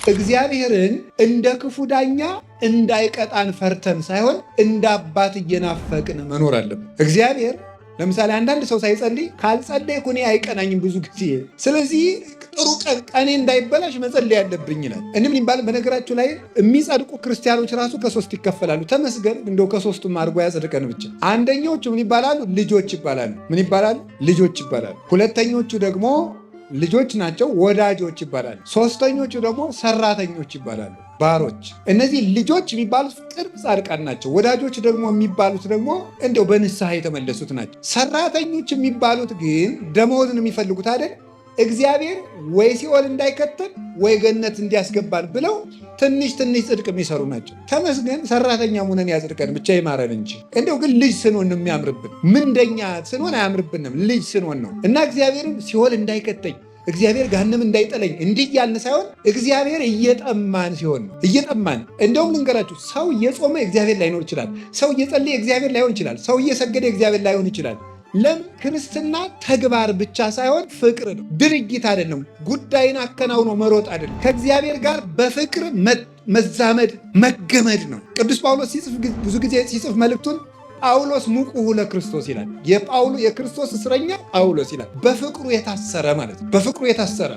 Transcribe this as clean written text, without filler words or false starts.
እግዚአብሔርን እንደ ክፉ ዳኛ እንዳይቀጣን ፈርተን ሳይሆን እንደ አባት እየናፈቅን መኖር አለብን። እግዚአብሔር ለምሳሌ አንዳንድ ሰው ሳይጸልይ ካልጸለይኩ እኔ አይቀናኝም ብዙ ጊዜ፣ ስለዚህ ጥሩ ቀን ቀኔ እንዳይበላሽ መጸለይ ያለብኝ ይላል። እንዲህ ምን ይባላል? በነገራችሁ ላይ የሚጸድቁ ክርስቲያኖች ራሱ ከሶስት ይከፈላሉ። ተመስገን እንደው ከሶስቱም አድርጎ ያጽድቀን ብቻ። አንደኞቹ ምን ይባላሉ? ልጆች ይባላሉ። ምን ይባላሉ? ልጆች ይባላሉ። ሁለተኞቹ ደግሞ ልጆች ናቸው፣ ወዳጆች ይባላሉ። ሶስተኞቹ ደግሞ ሰራተኞች ይባላሉ፣ ባሮች። እነዚህ ልጆች የሚባሉት ቅርብ ጻድቃን ናቸው። ወዳጆች ደግሞ የሚባሉት ደግሞ እንደው በንስሐ የተመለሱት ናቸው። ሰራተኞች የሚባሉት ግን ደመወዝን የሚፈልጉት አይደል? እግዚአብሔር ወይ ሲኦል እንዳይከተል ወይ ገነት እንዲያስገባን ብለው ትንሽ ትንሽ ጽድቅ የሚሰሩ ናቸው። ተመስገን ሰራተኛ ሆነን ያጽድቀን ብቻ ይማረን እንጂ እንደው ግን ልጅ ስንሆን ነው የሚያምርብን። ምንደኛ ስንሆን አያምርብንም፣ ልጅ ስንሆን ነው። እና እግዚአብሔርም ሲኦል እንዳይከተኝ እግዚአብሔር ገሃነም እንዳይጠለኝ እንዲህ እያልን ሳይሆን እግዚአብሔር እየጠማን ሲሆን ነው። እየጠማን እንደውም ልንገራችሁ፣ ሰው እየጾመ እግዚአብሔር ላይኖር ይችላል። ሰው እየጸለየ እግዚአብሔር ላይሆን ይችላል። ሰው እየሰገደ እግዚአብሔር ላይሆን ይችላል። ለምን? ክርስትና ተግባር ብቻ ሳይሆን ፍቅር ነው። ድርጊት አይደለም። ጉዳይን አከናውኖ መሮጥ አይደለም። ከእግዚአብሔር ጋር በፍቅር መዛመድ መገመድ ነው። ቅዱስ ጳውሎስ ሲጽፍ ብዙ ጊዜ ሲጽፍ መልእክቱን ጳውሎስ ሙቁሁ ለክርስቶስ ይላል። የጳውሎ የክርስቶስ እስረኛ ጳውሎስ ይላል። በፍቅሩ የታሰረ ማለት ነው። በፍቅሩ የታሰረ።